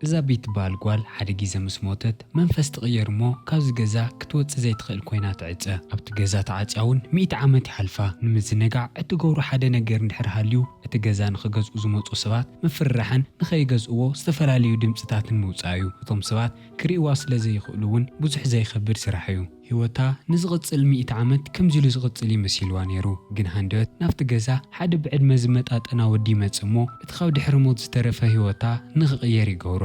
እዛ ቢ ትበሃል ጓል ሓደ ግዜ ምስ ሞተት መንፈስ ትቕየር እሞ ካብዚ ገዛ ክትወጽእ ዘይትኽእል ኮይና ትዕጸ። ኣብቲ ገዛ ተዓጽያ እውን ሚእቲ ዓመት ይሓልፋ። ንምዝንጋዕ እትገብሮ ሓደ ነገር እንድሕር ሃልዩ እቲ ገዛ ንኽገዝኡ ዝመጹ ሰባት ምፍርራሕን ንኸይገዝእዎ ዝተፈላለዩ ድምጽታትን ምውጻእ እዩ። እቶም ሰባት ክርእይዋ ስለ ዘይኽእሉ እውን ብዙሕ ዘይኸብድ ስራሕ እዩ። ህይወታ ንዝቕጽል ሚእቲ ዓመት ከምዚ ኢሉ ዝቕጽል እዩ መሲልዋ ነይሩ። ግን ሃንደበት ናብቲ ገዛ ሓደ ብዕድመ ዝመጣጠና ወዲ ይመጽእ እሞ እቲ ካብ ድሕሪ ሞት ዝተረፈ ህይወታ ንኽቕየር ይገብሮ።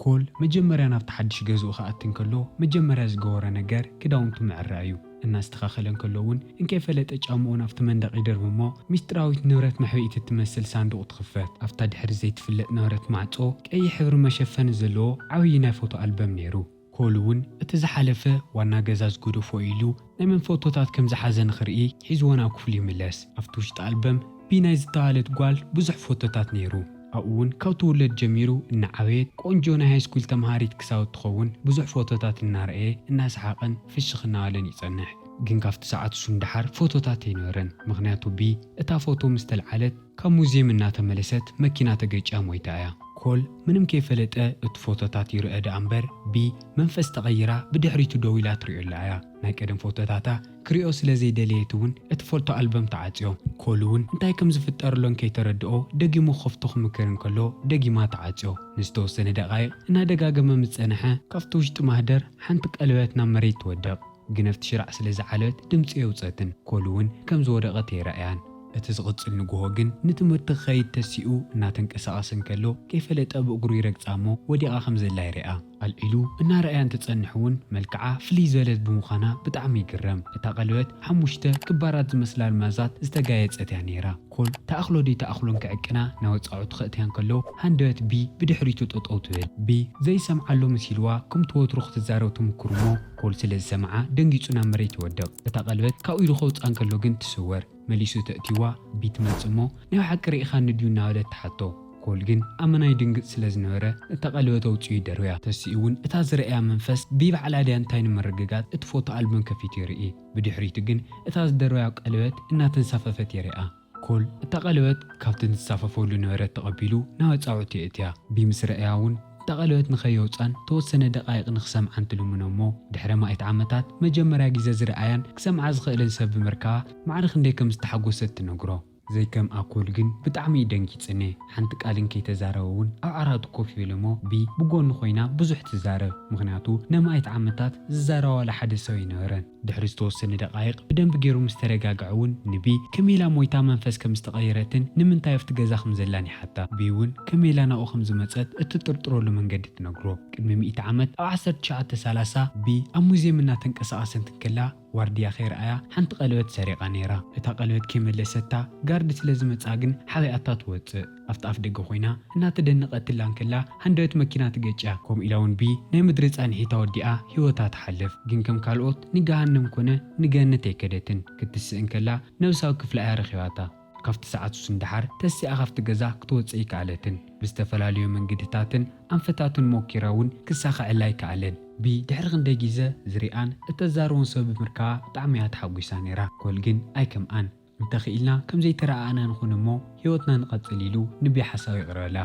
ኮል መጀመርያ ናብቲ ሓድሽ ገዝኡ ክኣቲ እንከሎ መጀመርያ ዝገበሮ ነገር ክዳውንቱ ምዕራይ እዩ። እናስተኻኸለ እንከሎ እውን እንከይፈለጠ ጫምኡ ናብቲ መንደቕ ይደርብ እሞ ሚስጥራዊት ንብረት መሕብኢት እትመስል ሳንዱቕ ትኽፈት። ኣብታ ድሕሪ ዘይትፍለጥ ንብረት ማዕጾ ቀይሕ ሕብሪ መሸፈኒ ዘለዎ ዓብዪ ናይ ፎቶ ኣልበም ነይሩ። ኮል እውን እቲ ዝሓለፈ ዋና ገዛ ዝገደፎ ኢሉ ናይ መን ፎቶታት ከም ዝሓዘ ንኽርኢ ሒዝዎ ናብ ክፍሉ ይምለስ። ኣብቲ ውሽጢ ኣልበም ቢ ናይ ዝተባህለት ጓል ብዙሕ ፎቶታት ነይሩ። ኣብኡ እውን ካብ ትውለድ ጀሚሩ እናዓበየት ቆንጆ ናይ ሃይስኩል ተምሃሪት ክሳብ እትኸውን ብዙሕ ፎቶታት እናረኣየ እናሰሓቐን ፍሽኽ እናበለን ይጸንሕ። ግን ካብቲ ሰዓት እሱ ንደሓር ፎቶታት ኣይነበረን። ምኽንያቱ ቢ እታ ፎቶ ምስ ተልዓለት ካብ ሙዝየም እናተመለሰት መኪና ተገጭያ ሞይታ እያ። ኮል ምንም ከይፈለጠ እቲ ፎቶታት ይርአ ደኣ እምበር ቢ መንፈስ ተቐይራ ብድሕሪቱ ደው ኢላ ትሪኦ ኣላ እያ። ናይ ቀደም ፎቶታታ ክሪኦ ስለ ዘይደለየት እውን እቲ ፎቶ ኣልበም ተዓጽዮ። ኮል እውን እንታይ ከም ዝፍጠርሎን ከይተረድኦ ደጊሙ ክኸፍቶ ክምክር እንከሎ ደጊማ ተዓጽዮ። ንዝተወሰነ ደቓይቕ እናደጋገመ ምስ ጸንሐ ካብቲ ውሽጢ ማህደር ሓንቲ ቀለበት ናብ መሬት ትወድቕ። ግን ኣብቲ ሽራዕ ስለ ዝዓለበት ድምጺ የውጸትን። ኮል እውን ከም ዝወደቐት ኣይረኣያን። እቲ ዝቕጽል ንግሆ ግን ንትምህርቲ ክኸይድ ተሲኡ እናተንቀሳቐሰ እንከሎ ከይፈለጠ ብእግሩ ይረግጻ እሞ ወዲቓ ከም ዘላ ይርኣ። ኣልዒሉ እናረኣያ እንትጸንሕ እውን መልክዓ ፍልይ ዝበለት ብምዃና ብጣዕሚ ይግረም። እታ ቀለበት ሓሙሽተ ክባራት ዝመስላ ኣልማዛት ዝተጋየጸት እያ ነይራ። ኮል ተኣኽሎ ደይተኣኽሎን ክዕቅና ናወጻዑ ትኸእትያ እንከሎ ሃንደበት ቢ ብድሕሪቱ ጠጠው ትብል። ቢ ዘይሰምዓሎ መሲልዋ ከምቲ ወትሩ ክትዛረብ ትምክር እሞ ኮል ስለ ዝሰምዓ ደንጊጹ ናብ መሬት ይወድቕ። እታ ቀለበት ካብ ኢዱ ከውጽኣ እንከሎ ግን ትስወር። መሊሱ ተእትይዋ ቢ ትመጽእ እሞ ናይ ብሓቂ ርኢኻኒ ድዩ እናበለት ትሓቶ። ኮል ግን ኣመና ይድንግጽ ስለ ዝነበረ እታ ቀለበት ኣውጺኡ ይደርብያ። ተሲኡ እውን እታ ዝረኣያ መንፈስ ቢ ባዕላ ድያ እንታይ ንምርግጋጽ እቲ ፎቶ ኣልበም ከፊቱ ይርኢ። ብድሕሪቱ ግን እታ ዝደርበያ ቀለበት እናተንሳፈፈት የሪኣ። ኮል እታ ቀለበት ካብቲ ንትሳፈፈሉ ነበረት ተቐቢሉ ናብ ኣጻብዕቱ የእትያ። ቢ ምስ ረኣያ እውን እታ ቀለበት ንኸየውጻን ተወሰነ ደቓይቕ ንኽሰምዓን ትልምኖ እሞ ድሕሪ ማእት ዓመታት መጀመርያ ግዜ ዝረኣያን ክሰምዓ ዝኽእልን ሰብ ብምርካባ ማዕረ ክንደይ ከም ዝተሓጎሰት ትነግሮ። ዘይከም ኣኮል ግን ብጣዕሚ እዩ ደንጊጽኒ። ሓንቲ ቃልን ከይተዛረበ እውን ኣብ ዓራቱ ኮፍ ይብል እሞ ቢ ብጎኑ ኮይና ብዙሕ ትዛረብ። ምኽንያቱ ነማእት ዓመታት ዝዛረባ ዋላ ሓደ ሰብ ኣይነበረን። ድሕሪ ዝተወሰነ ደቓይቕ ብደንቢ ገይሩ ምስ ተረጋግዐ እውን ንቢ ከመይ ኢላ ሞይታ መንፈስ ከም ዝተቐየረትን ንምንታይ ኣብቲ ገዛ ከም ዘላን ይሓታ። ቢ እውን ከመይ ኢላ ናብኡ ከም ዝመጸት እትጥርጥረሉ መንገዲ ትነግሮ። ቅድሚ ሚእቲ ዓመት ኣብ ዓሰርተ ትሽዓተ ሰላሳ ቢ ኣብ ሙዝየም እናተንቀሳቐሰት እንከላ ዋርድያ ከይረኣያ ሓንቲ ቀለበት ሰሪቓ ነይራ። እታ ቀለበት ከይመለሰታ ጋርዲ ስለ ዝመጽኣ ግን ሓቢኣታ ትወጽእ። ኣብቲ ኣፍ ደገ ኮይና እናተደነቐትላ እንከላ ሃንደበት መኪና ትገጭያ። ከምኡ ኢላ እውን ቢ ናይ ምድሪ ጻንሒታ ወዲኣ ህይወታ ትሓልፍ። ግን ከም ካልኦት ንገሃነም ኮነ ንገነት ኣይከደትን። ክትስእ እንከላ ነብሳዊ ክፍላ እያ ረኺባታ። ካብቲ ሰዓት ሱስ ንደሓር ተሲኣ ካብቲ ገዛ ክትወጽእ ኣይከኣለትን። ብዝተፈላለዩ መንገድታትን ኣንፈታትን ሞኪራ እውን ክሳኸዐላ ኣይከኣለን። ቢ ድሕሪ ክንደይ ግዜ ዝሪኣን እተዛረቦን ሰብ ብምርካባ ብጣዕሚ እያ ተሓጒሳ ነይራ። ኮል ግን ኣይከምኣን። እንተኽኢልና ከም ዘይተረኣኣና ንኹን እሞ ህይወትና ንቐጽል ኢሉ ንቢ ሓሳብ የቕርበላ።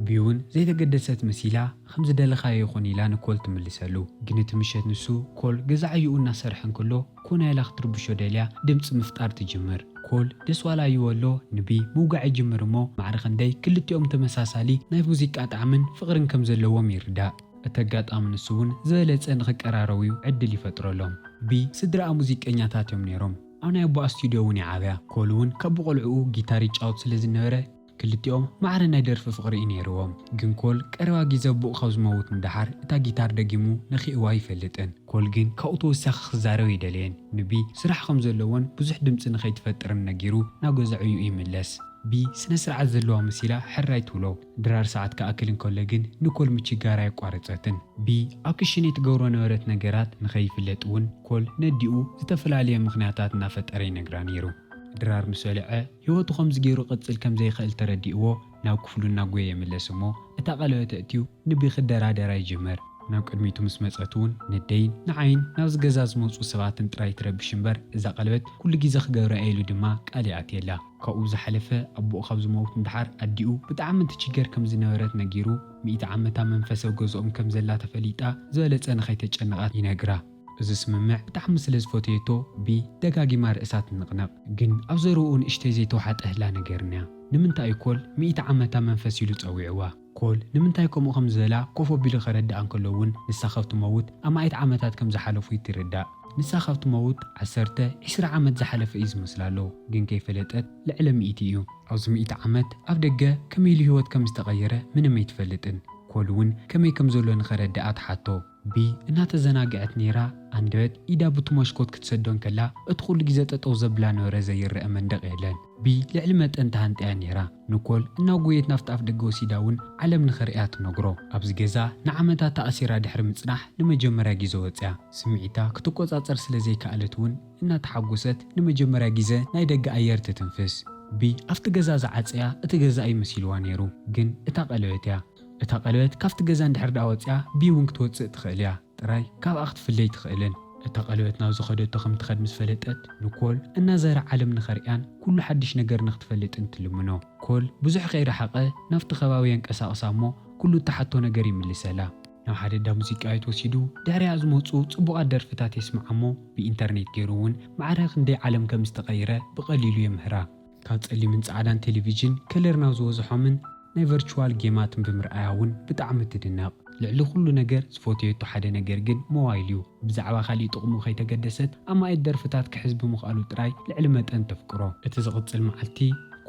ቢ እውን ዘይተገደሰት መሲላ ከም ዝደለኻዮ ይኹን ኢላ ንኮል ትምልሰሉ። ግን እቲ ምሸት ንሱ ኮል ገዛ ዕዮኡ እናሰርሐ እንከሎ ኮና ኢላ ክትርብሾ ደልያ ድምጺ ምፍጣር ትጅምር። ኮል ደስ ዋላ ይወሎ ንቢ ምውጋዕ ይጅምር እሞ ማዕረ ክንደይ ክልቲኦም ተመሳሳሊ ናይ ሙዚቃ ጣዕምን ፍቕርን ከም ዘለዎም ይርዳእ። እቲ ኣጋጣሚ ንሱ እውን ዝበለጸ ንኽቀራረቡ ዕድል ይፈጥረሎም። ቢ ስድራኣ ሙዚቀኛታት እዮም ነይሮም። ኣብ ናይ ኣቦኣ ስቱድዮ እውን ይዓብያ። ኮል እውን ካብ ብቆልዕኡ ጊታር ይጫወት ስለ ዝነበረ ክልቲኦም ማዕረ ናይ ደርፊ ፍቕሪ እዩ ነይርዎም። ግን ኮል ቀረባ ግዜ ኣቦኡ ካብ ዝመውት ንደሓር እታ ጊታር ደጊሙ ነኺእዋ ኣይፈልጥን። ኮል ግን ካብኡ ተወሳኺ ክዛረብ ኣይደለየን። ንቢ ስራሕ ከም ዘለዎን ብዙሕ ድምጺ ንኸይትፈጥርን ነጊሩ ናብ ገዛ ዕዮኡ ይምለስ። ቢ ስነ ስርዓት ዘለዋ መሲላ ሕራይ ትብሎ። ድራር ሰዓት ክኣክል እንከሎ ግን ንኮል ምችጋር ኣየቋረጸትን። ቢ ኣብ ክሽነ ትገብሮ ነበረት ነገራት ንኸይፍለጥ እውን ኮል ነዲኡ ዝተፈላለየ ምኽንያታት እናፈጠረ ይነግራ ነይሩ። ድራር ምስ በልዐ ህይወቱ ከምዚ ገይሩ ክቕጽል ከም ዘይኽእል ተረዲእዎ ናብ ክፍሉ እናጎየ ይምለስ እሞ፣ እታ ቀለበት ኣእትዩ ንቢ ክደራደራ ይጅምር። ናብ ቅድሚቱ ምስ መጸት እውን ንደይን ንዓይን ናብዚ ገዛ ዝመጹ ሰባትን ጥራይ ትረብሽ እምበር፣ እዛ ቀለበት ኩሉ ግዜ ክገብራ እየ ኢሉ ድማ ቃል ይኣትየላ። ካብኡ ብዝሓለፈ ኣቦኡ ካብ ዝመውት ንደሓር ኣዲኡ ብጣዕሚ ትችገር ከም ዝነበረት ነጊሩ፣ ሚእቲ ዓመታ መንፈሰ ገዝኦም ከም ዘላ ተፈሊጣ ዝበለጸ ንኸይተጨንቓት ይነግራ። እዚ ስምምዕ ብጣዕሚ ስለ ዝፈተየቶ ቢ ደጋጊማ ርእሳ ትንቕነቕ። ግን ኣብ ዘረብኡ ንእሽተይ ዘይተዋሓጠ ህላ ነገርንያ። ንምንታይ እዩ ኮል ሚእቲ ዓመታ መንፈስ ኢሉ ጸዊዕዋ? ኮል ንምንታይ ከምኡ ከም ዝበላ ኮፍ ኣቢሉ ከረድኣ እንከሎ እውን ንሳ ካብ ትመውት ኣማኢት ዓመታት ከም ዝሓለፉ እዩ ትርዳእ። ንሳ ካብ ትመውት ዓሰርተ፣ ዕስራ ዓመት ዝሓለፈ እዩ ዝመስላ ኣሎ። ግን ከይፈለጠት ልዕሊ ሚእቲ እዩ። ኣብዚ ሚእቲ ዓመት ኣብ ደገ ከመይ ኢሉ ህይወት ከም ዝተቐየረ ምንም ኣይትፈልጥን። ኮል እውን ከመይ ከም ዘሎ ንኸረድኣ ትሓቶ። ቢ እናተዘናግዐት ነይራ፣ ኣንደበት ኢዳ ብቲ መስኮት ክትሰዶ እንከላ፣ እቲ ኩሉ ግዜ ጠጠው ዘብላ ነበረ ዘይረአ መንደቕ የለን። ቢ ልዕሊ መጠን ተሃንጥያ ነይራ። ንኮል እናጎየት ናብቲ ኣፍ ደገ ወሲዳ እውን ዓለም ንኸርእያ ትነግሮ። ኣብዚ ገዛ ንዓመታት ተኣሲራ ድሕሪ ምጽናሕ ንመጀመርያ ግዜ ወጽያ። ስምዒታ ክትቆጻጸር ስለ ዘይከኣለት እውን እናተሓጎሰት ንመጀመርያ ግዜ ናይ ደገ ኣየር ትትንፍስ። ቢ ኣብቲ ገዛ ዝዓጸያ እቲ ገዛ እዩ መሲልዋ ነይሩ፣ ግን እታ ቀለበት እያ። እታ ቀለበት ካብቲ ገዛ እንድሕር ደኣ ወጺኣ ቢ እውን ክትወጽእ ትኽእል እያ። ጥራይ ካብኣ ክትፍለይ ትኽእልን። እታ ቀለበት ናብ ዝኸደቶ ከም ትኸድ ምስ ፈለጠት፣ ንኮል እናዘረ ዓለም ንኸርእያን ኩሉ ሓድሽ ነገር ንክትፈልጥን ትልምኖ። ኮል ብዙሕ ከይረሓቐ ናብቲ ከባቢ የንቀሳቕሳ እሞ ኩሉ እትሓቶ ነገር ይምልሰላ። ናብ ሓደ እንዳ ሙዚቃ ቤት ወሲዱ ድሕሪኣ ዝመጹ ጽቡቓት ደርፍታት የስምዓ እሞ ብኢንተርኔት ገይሩ እውን ማዕረ ክንደይ ዓለም ከም ዝተቐየረ ብቐሊሉ የምህራ። ካብ ጸሊምን ጻዕዳን ቴሌቪዥን ከለር ናብ ዝበዝሖምን ናይ ቨርቹዋል ጌማትን ብምርኣያ እውን ብጣዕሚ ትድነቕ። ልዕሊ ኩሉ ነገር ዝፈተየቶ ሓደ ነገር ግን ሞባይል እዩ። ብዛዕባ ካሊእ ጥቕሙ ከይተገደሰት ኣማኢት ደርፍታት ክሕዝ ብምኽኣሉ ጥራይ ልዕሊ መጠን ተፍቅሮ። እቲ ዝቕጽል መዓልቲ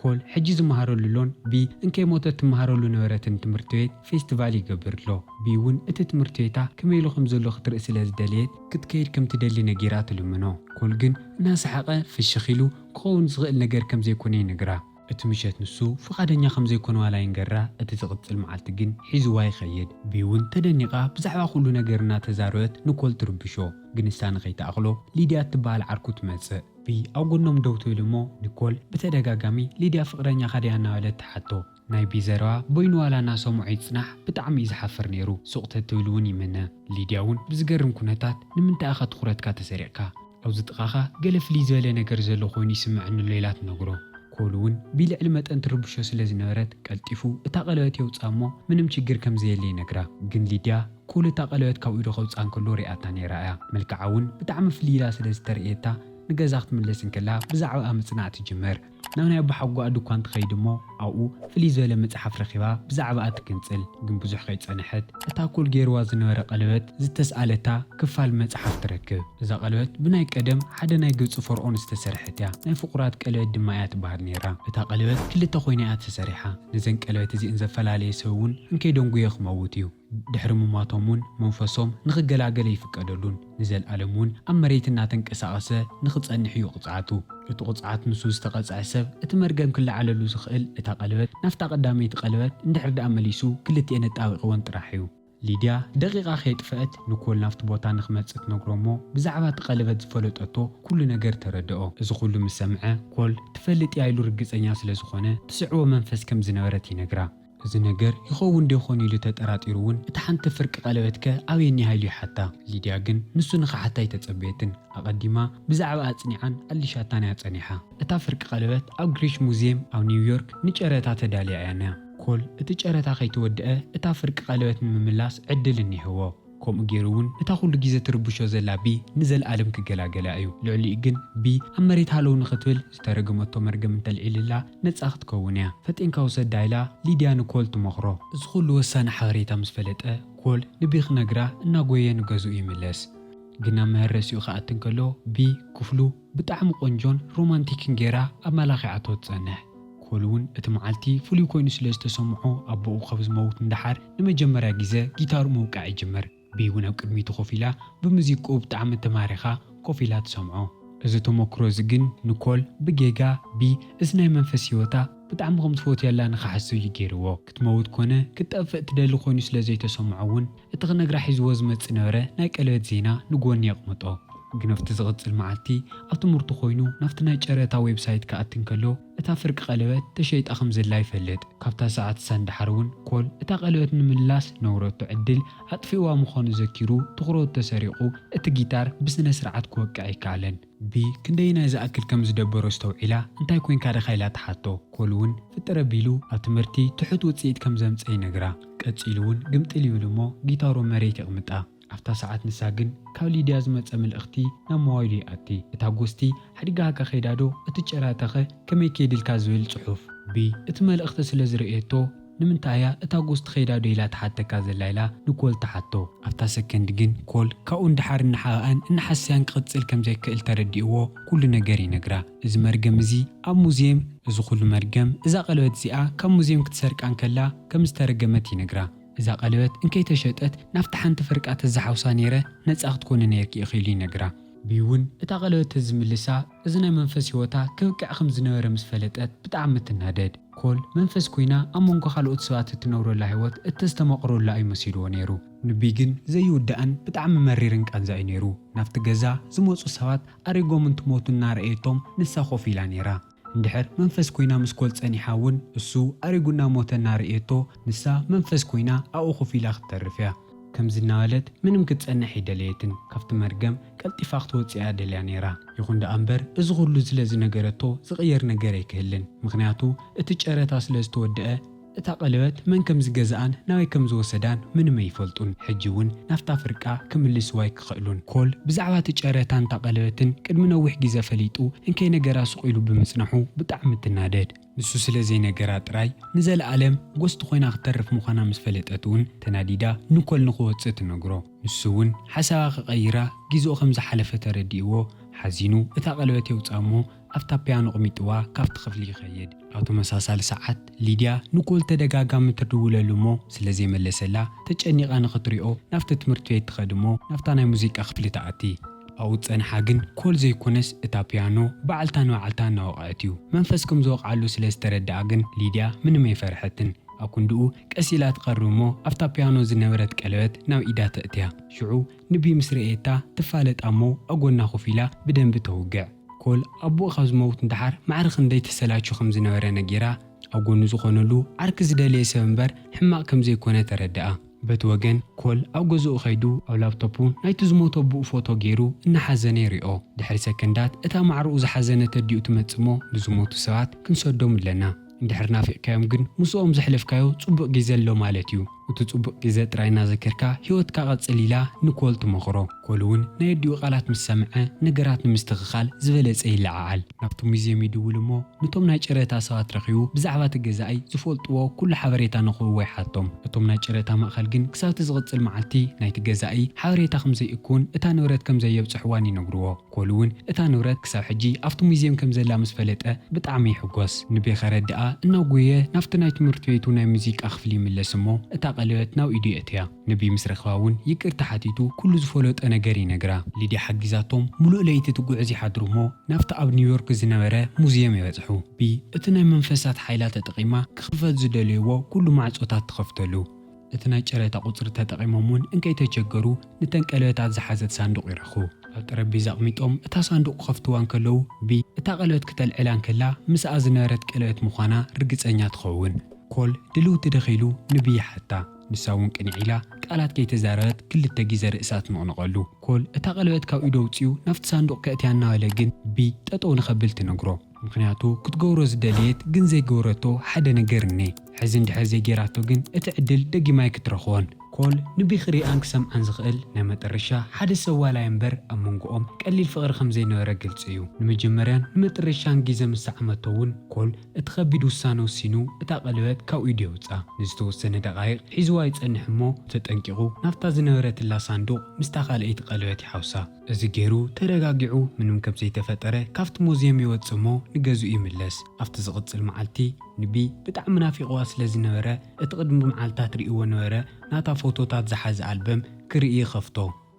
ኮል ሕጂ ዝመሃረሉ ሎን ቢ እንከይሞተት ትመሃረሉ ነበረትን ትምህርቲ ቤት ፌስቲቫል ይገብር ኣሎ። ቢ እውን እቲ ትምህርቲ ቤታ ከመይ ኢሉ ከም ዘሎ ክትርኢ ስለ ዝደለየት ክትከይድ ከም ትደሊ ነጊራ ትልምኖ። ኮል ግን እናሰሓቐ ፍሽኽ ኢሉ ክኸውን ዝኽእል ነገር ከም ዘይኮነ ይነግራ። እቲ ምሸት ንሱ ፍቓደኛ ከም ዘይኮነ ዋላ ይንገራ፣ እቲ ዝቕጽል መዓልቲ ግን ሒዝዋ ይኸይድ። ቢ እውን ተደኒቓ ብዛዕባ ኩሉ ነገር እናተዛረበት ንኮል ትርብሾ። ግን ንሳ ንኸይትኣኽሎ ሊድያ እትበሃል ዓርኩ ትመጽእ። ቢ ኣብ ጎኖም ደው ትብል እሞ ንኮል ብተደጋጋሚ ሊድያ ፍቕረኛኻ ድያ እናበለት ትሓቶ። ናይ ቢ ዘረባ በይኑ ዋላ እናሰምዖ ይጽናሕ ብጣዕሚ እዩ ዝሓፍር ነይሩ። ሱቕ ተትብል እውን ይምነ። ሊድያ እውን ብዝገርም ኩነታት ንምንታይ ኢኻ ትኹረትካ ተሰሪቕካ? ኣብዚ ጥቓኻ ገለ ፍልይ ዝበለ ነገር ዘሎ ኮይኑ ይስምዐኒ ኣሎ ኢላ ትነግሮ። ኮል እውን ብልዕሊ መጠን ትርብሾ ስለ ዝነበረት ቀልጢፉ እታ ቀለበት የውፅኣ እሞ ምንም ችግር ከም ዘየለ ይነግራ። ግን ሊድያ ኮል እታ ቀለበት ካብ ኢዱ ከውፅኣ እንከሎ ሪኣታ ነይራ እያ። መልክዓ እውን ብጣዕሚ ፍልይ ኢላ ስለ ዝተርእየታ ንገዛ ክትምለስ እንከላ ብዛዕባኣ ምፅናዕ ትጅምር። ናብ ናይ ኣቦሓጎኣ ድኳን ትኸይድ እሞ ኣብኡ ፍልይ ዝበለ መጽሓፍ ረኺባ ብዛዕባኣ ትግንጽል። ግን ብዙሕ ከይጸንሐት እታ ኮል ገይርዋ ዝነበረ ቀለበት ዝተስኣለታ ክፋል መጽሓፍ ትረክብ። እዛ ቀለበት ብናይ ቀደም ሓደ ናይ ግብጺ ፈርዖን ዝተሰርሐት እያ። ናይ ፍቑራት ቀለበት ድማ እያ ትበሃል ነይራ። እታ ቀለበት ክልተ ኮይና እያ ተሰሪሓ። ነዘን ቀለበት እዚእን ዘፈላለየ ሰብ እውን እንከይደንጉየ ክመውት እዩ። ድሕሪ ምሟቶም እውን መንፈሶም ንኽገላገል ኣይፍቀደሉን። ንዘለኣለም እውን ኣብ መሬት እናተንቀሳቐሰ ንኽጸንሕ እዩ ቅጽዓቱ። እቲ ቅጽዓት ንሱ ዝተቐጽዐ ሰብ እቲ መርገም ክለዓለሉ ዝኽእል እታ ቀለበት ናብታ ቀዳመይቲ ቀለበት እንድሕር ደኣ መሊሱ ክልቲኤን ኣጣቢቕወን ጥራሕ እዩ። ሊድያ ደቂቓ ከየጥፈአት ንኮል ናብቲ ቦታ ንኽመጽእ ትነግሮ እሞ ብዛዕባ እቲ ቀለበት ዝፈለጠቶ ኩሉ ነገር ተረድኦ። እዚ ኩሉ ምስ ሰምዐ ኮል ትፈልጥ እያ ኢሉ ርግጸኛ ስለ ዝኾነ ትስዕቦ መንፈስ ከም ዝነበረት ይነግራ። እዚ ነገር ይኸውን ዶ ይኾን ኢሉ ተጠራጢሩ እውን እታ ሓንቲ ፍርቂ ቀለበትከ ኣበየኒሃ ኢሉ ይሓታ። ሊድያ ግን ንሱ ንኽሓታ ኣይተጸበየትን። ኣቐዲማ ብዛዕባ ኣጽኒዓን ኣሊሻታን እያ ጸኒሓ። እታ ፍርቂ ቀለበት ኣብ ግሪሽ ሙዝየም ኣብ ኒውዮርክ ንጨረታ ተዳልያ እያ ነያ። ኮል እቲ ጨረታ ከይተወድአ እታ ፍርቂ ቀለበት ንምምላስ ዕድል እኒሀዎ። ከምኡ ገይሩ እውን እታ ኩሉ ግዜ ትርብሾ ዘላ ቢ ንዘለኣለም ክገላገላ እዩ። ልዕሊኡ ግን ቢ ኣብ መሬት ሃለው ንኽትብል ዝተረገመቶ መርገም እንተልዒልላ ነጻ ክትከውን እያ። ፈጢንካ ውሰዳ ኢላ ሊድያ ንኮል ትመኽሮ። እዚ ኩሉ ወሳኒ ሓበሬታ ምስ ፈለጠ ኮል ንቢ ክነግራ እናጎየ ንገዝኡ ይምለስ። ግን ኣብ መሀረሲኡ ክኣቲ እንከሎ ቢ ክፍሉ ብጣዕሚ ቆንጆን ሮማንቲክን ገይራ ኣመላኺዓቶ ትጸንሕ። ኮል እውን እቲ መዓልቲ ፍሉይ ኮይኑ ስለ ዝተሰምዖ ኣቦኡ ካብ ዝመውት ንደሓር ንመጀመርያ ግዜ ጊታሩ ምውቃዕ ይጅምር። ቢ እውን ኣብ ቅድሚቱ ኮፍ ኢላ ብሙዚቅኡ ብጣዕሚ ተማሪኻ ኮፍ ኢላ ትሰምዖ። እዚ ተመክሮ እዚ ግን ንኮል ብጌጋ ቢ እዚ ናይ መንፈስ ህይወታ ብጣዕሚ ከም ትፈትየላ ንኽሓስብ እዩ ገይርዎ። ክትመውት ኮነ ክትጠፍእ ትደሊ ኮይኑ ስለ ዘይተሰምዖ እውን እቲ ክነግራ ሒዝዎ ዝመጽእ ነበረ ናይ ቀለበት ዜና ንጎኒ የቕምጦ። ግን ኣብቲ ዝቕጽል መዓልቲ ኣብ ትምህርቱ ኮይኑ ናብቲ ናይ ጨረታ ዌብሳይት ክኣቲ እንከሎ፣ እታ ፍርቂ ቀለበት ተሸይጣ ከም ዘላ ይፈልጥ። ካብታ ሰዓት ሳን ደሓር እውን ኮል እታ ቀለበት ንምምላስ ነውረቶ ዕድል ኣጥፊእዋ ምዃኑ ዘኪሩ፣ ትኹረቱ ተሰሪቑ፣ እቲ ጊታር ብስነ ስርዓት ክወቅዕ ኣይከኣለን። ቢ ክንደየናይ ዝኣክል ከም ዝደበሮ ኣስተውዒላ፣ "እንታይ ኮይንካ ደኻ?" ኢላ ትሓቶ። ኮል እውን ፍጥር ኣቢሉ ኣብ ትምህርቲ ትሑት ውጽኢት ከም ዘምጸ ይነግራ። ቀጺሉ እውን ግምጥል ይብል እሞ ጊታሩ መሬት የቕምጣ። ኣብታ ሰዓት ንሳ ግን ካብ ሊድያ ዝመጸ መልእኽቲ ናብ ሞባይሉ ይኣቲ። እታ ጎስቲ ሓዲጋካ ከይዳ ዶ? እቲ ጨረታኸ ከመይ ከይድልካ? ዝብል ጽሑፍ። ቢ እቲ መልእኽቲ ስለ ዝርእየቶ፣ "ንምንታይ እያ እታ ጎስቲ ከይዳ ዶ?" ኢላ ትሓተካ ዘላ ኢላ ንኮል ትሓቶ። ኣብታ ሰከንድ ግን ኮል ካብኡ ንደሓር እናሓቐኣን እናሓሰያን ክቕጽል ከም ዘይክእል ተረዲእዎ ኩሉ ነገር ይነግራ። እዚ መርገም እዚ ኣብ ሙዝየም፣ እዚ ኩሉ መርገም፣ እዛ ቀለበት እዚኣ ካብ ሙዝየም ክትሰርቃ እንከላ ከም ዝተረገመት ይነግራ። እዛ ቀለበት እንከይተሸጠት ናብታ ሓንቲ ፍርቃ ተዘሓውሳ ነይረ፣ ነጻ ክትኮኒ ነይርኪ ኢኺ ኢሉ ይነግራ። ቢ እውን እታ ቀለበት ተዝምልሳ፣ እዚ ናይ መንፈስ ህይወታ ክብቅዕ ከም ዝነበረ ምስ ፈለጠት ብጣዕሚ ትናደድ። ኮል መንፈስ ኮይና ኣብ መንጎ ካልኦት ሰባት እትነብረላ ህይወት እተስተማቕረላ እዩ መሲልዎ ነይሩ። ንቢ ግን ዘይውዳእን ብጣዕሚ መሪርን ቃንዛ እዩ ነይሩ። ናብቲ ገዛ ዝመጹ ሰባት ኣሪጎም እንትሞቱ እናረኣየቶም ንሳ ኮፍ ኢላ ነይራ። እንድሕር መንፈስ ኮይና ምስ ኮል ጸኒሓ እውን፣ እሱ ኣሪጉ እናሞተ እናርእየቶ፣ ንሳ መንፈስ ኮይና ኣብኡ ኮፍ ኢላ ክትተርፍ እያ። ከምዚ እናበለት ምንም ክትጸንሕ ኣይደለየትን። ካብቲ መርገም ቀልጢፋ ክትወጽእ እያ ደልያ ነይራ። ይኹን ደኣ እምበር፣ እዚ ኩሉ ስለ ዝነገረቶ ዝቕየር ነገር ኣይክህልን። ምኽንያቱ፣ እቲ ጨረታ ስለ ዝተወደአ፣ እታ ቀለበት መን ከም ዝገዝኣን ናበይ ከም ዝወሰዳን ምንም ኣይፈልጡን። ሕጂ እውን ናብታ ፍርቃ ክምልስዋ ኣይክኽእሉን። ኮል ብዛዕባ እቲ ጨረታን እታ ቀለበትን ቅድሚ ነዊሕ ግዜ ፈሊጡ፣ እንከይ ነገራ ስቕ ኢሉ ብምጽናሑ ብጣዕሚ ትናደድ። ንሱ ስለ ዘይነገራ ጥራይ ንዘለኣለም ጎስቲ ኮይና ክትተርፍ ምዃና ምስ ፈለጠት እውን ተናዲዳ ንኮል ንኽወጽእ ትነግሮ። ንሱ እውን ሓሳባ ክቐይራ ግዜኡ ከም ዝሓለፈ ተረዲእዎ ሓዚኑ እታ ቀለበት የውጽኣ እሞ ኣብታ ፒያኖ ኣቕሚጥዋ ካብቲ ክፍሊ ይኸይድ። ኣብ ተመሳሳሊ ሰዓት ሊድያ ንኮል ተደጋጋሚ ትድውለሉ እሞ ስለ ዘይመለሰላ ተጨኒቓ ንኽትሪኦ ናብቲ ትምህርቲ ቤት ትኸድ እሞ ናብታ ናይ ሙዚቃ ክፍሊ ትኣቲ። ኣብኡ ጸንሓ ግን ኮል ዘይኮነስ እታ ፒያኖ በዓልታ ንበዓልታ እናወቕዐት እዩ። መንፈስ ከም ዝወቕዓሉ ስለ ዝተረድኣ ግን ሊድያ ምንም ኣይፈርሐትን። ኣብ ክንድኡ ቀስ ኢላ ትቐርብ እሞ ኣብታ ፒያኖ ዝነበረት ቀለበት ናብ ኢዳ ተእትያ። ሽዑ ንቢ ምስ ረእየታ ትፋለጣ እሞ ኣብ ጎና ኮፍ ኢላ ብደንቢ ተውግዕ። ኮል ኣቦኡ ካብ ዝመውት ንደሓር ማዕረ ክንደይ ተሰላቹ ከም ዝነበረ ነጊራ፣ ኣብ ጎኑ ዝኾነሉ ዓርኪ ዝደለየ ሰብ እምበር ሕማቕ ከም ዘይኮነ ተረድኣ። በቲ ወገን ኮል ኣብ ገዝኡ ከይዱ ኣብ ላፕቶፑ ናይቲ ዝሞተ ኣቦኡ ፎቶ ገይሩ እናሓዘነ ይሪኦ። ድሕሪ ሰከንዳት እታ ማዕረኡ ዝሓዘነት ኣዲኡ ትመጽእ እሞ ንዝሞቱ ሰባት ክንሰዶም ኣለና። እንድሕር ናፊቕካዮም ግን ምስኦም ዘሕለፍካዮ ጽቡቕ ግዜ ኣሎ ማለት እዩ። እቲ ጽቡቕ ግዜ ጥራይ እናዘከርካ ህይወትካ ቀጽል ኢላ ንኮል ትመኽሮ። ኮል እውን ናይ ኣዲኡ ቃላት ምስ ሰምዐ ነገራት ንምስትኽኻል ዝበለጸ ይለዓዓል። ናብቲ ሙዝየም ይድውል እሞ ነቶም ናይ ጨረታ ሰባት ረኺቡ ብዛዕባ እቲ ገዛኢ ዝፈልጥዎ ኩሉ ሓበሬታ ንኽህብዎ ይሓቶም። እቶም ናይ ጨረታ ማእከል ግን ክሳብ እቲ ዝቕጽል መዓልቲ ናይቲ ገዛኢ ሓበሬታ ከም ዘይእክቡን እታ ንብረት ከም ዘየብጽሕዋን ይነግርዎ። ኮል እውን እታ ንብረት ክሳብ ሕጂ ኣብቲ ሙዝየም ከም ዘላ ምስ ፈለጠ ብጣዕሚ ይሕጎስ። ንቢ ከረድኣ እናጎየ ናብቲ ናይ ትምህርቲ ቤቱ ናይ ሙዚቃ ክፍሊ ይምለስ እሞ እታ ቀለበት ናብ ኢዱ የእትያ። ንቢ ምስ ረኽባ እውን ይቅርታ ሓቲቱ ኩሉ ዝፈለጦ ነገር ይነግራ። ሊድያ ሓጊዛቶም ሙሉእ ለይቲ ትጉዕዝ ይሓድሩ እሞ ናብቲ ኣብ ኒውዮርክ ዝነበረ ሙዝየም ይበጽሑ። ቢ እቲ ናይ መንፈሳት ሓይላ ተጠቒማ ክኽፈት ዝደለይዎ ኩሉ ማዕጾታት ትኸፍተሉ። እቲ ናይ ጨረታ ቁጽሪ ተጠቒሞም እውን እንከይተቸገሩ ነተን ቀለበታት ዝሓዘት ሳንዱቕ ይረኽቡ። ኣብ ጠረጴዛ ኣቕሚጦም እታ ሳንዱቕ ክኸፍትዋ እንከለዉ ቢ እታ ቀለበት ክተልዕላ እንከላ ምስኣ ዝነበረት ቀለበት ምዃና ርግጸኛ ትኸውን። ኮል ድልውቲ ዲኺ ኢሉ ንቢ ይሓታ። ንሳ እውን ቅንዕ ኢላ ቃላት ከይተዛረበት ክልተ ግዜ ርእሳ ትንቕንቐሉ። ኮል እታ ቀለበት ካብ ኢዱ ኣውጺኡ ናብቲ ሳንዱቕ ከእትያ እናበለ ግን ቢ ጠጠው ንኸብል ትነግሮ። ምኽንያቱ ክትገብሮ ዝደለየት ግን ዘይገበረቶ ሓደ ነገር እኒኤ። ሕዚ እንድሕር ዘይገይራቶ ግን እቲ ዕድል ደጊማ ኣይክትረኽቦን። ኮል ንቢ ክሪኣን ክሰምዓን ዝኽእል ናይ መጠረሻ ሓደ ሰብ ዋላ እምበር ኣብ መንጎኦም ቀሊል ፍቕሪ ከም ዘይነበረ ግልጺ እዩ። ንመጀመርያን ንመጠረሻን ግዜ ምስ ሰዓመቶ እውን ኮል እቲ ከቢድ ውሳነ ወሲኑ እታ ቀለበት ካብ ኢዱ የውጽኣ። ንዝተወሰነ ደቓይቕ ሒዝዋ ይጸንሕ እሞ ተጠንቂቑ ናብታ ዝነበረትላ ሳንዱቕ ምስታ ካልኣይቲ ቀለበት ይሓውሳ። እዚ ገይሩ ተረጋጊዑ ምንም ከም ዘይተፈጠረ ካብቲ ሙዝየም ይወጽእ እሞ ንገዝኡ ይምለስ። ኣብቲ ዝቕጽል መዓልቲ ንቢ ብጣዕሚ ናፊቕዋ ስለ ዝነበረ እቲ ቅድሚ መዓልታት ርእይዎ ነበረ ናታ ፎቶታት ዝሓዘ ኣልበም ክርኢ ይኸፍቶ።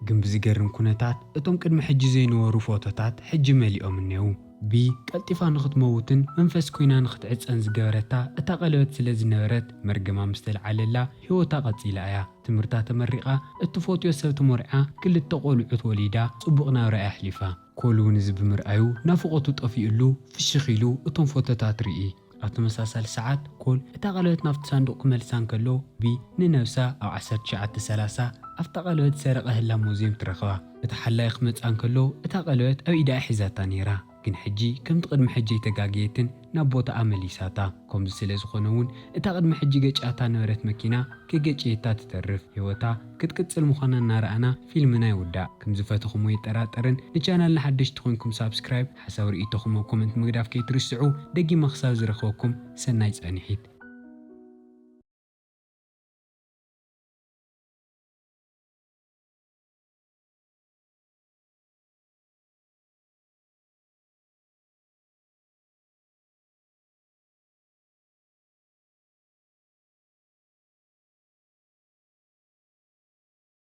ግን ብዝገርም ኩነታት እቶም ቅድሚ ሕጂ ዘይነበሩ ፎቶታት ሕጂ መሊኦም እኔዉ። ቢ ቀልጢፋ ንኽትመውትን መንፈስ ኮይና ንኽትዕጸን ዝገበረታ እታ ቀለበት ስለ ዝነበረት፣ መርገማ ምስ ተልዓለላ ህይወታ ቀጺላ እያ። ትምህርታ ተመሪቓ፣ እትፈትዮ ሰብ ተሞሪዓ፣ ክልተ ቆልዑት ወሊዳ፣ ጽቡቕ ናብራ እያ ኣሕሊፋ። ኮል እውን እዚ ብምርኣዩ ናፍቖቱ ጠፊኡሉ ፍሽኽ ኢሉ እቶም ፎቶታት ርኢ። ኣብ ተመሳሳሊ ሰዓት ኮል እታ ቀለበት ናብቲ ሳንዱቕ ክመልሳ እንከሎ፣ ቢ ንነብሳ ኣብ ዓሰርተ ትሽዓተ ሰላሳ ኣብታ ቀለበት ዝሰረቐ ህላም ሙዝየም ትረኽባ። እቲ ሓላይ ክመጻ እንከሎ እታ ቀለበት ኣብ ኢዳ እያ ሒዛታ ነይራ። ግን ሕጂ ከምቲ ቅድሚ ሕጂ ኣይተጋገየትን ናብ ቦታኣ መሊሳታ። ከምዚ ስለ ዝኾነ እውን እታ ቅድሚ ሕጂ ገጭያታ ነበረት መኪና ከይገጨየታ ትተርፍ። ህይወታ ክትቅጽል ምዃና እናረኣና ፊልምና ይውዳእ። ከም ዝፈተኹሞ ይጠራጠርን። ንቻናልና ሓደሽቲ ኮይንኩም ሳብስክራይብ፣ ሓሳብ ርእይቶኹም ኣብ ኮመንት ምግዳፍ ከይትርስዑ። ደጊመ ክሳብ ዝረኽበኩም ሰናይ ጻንሒት።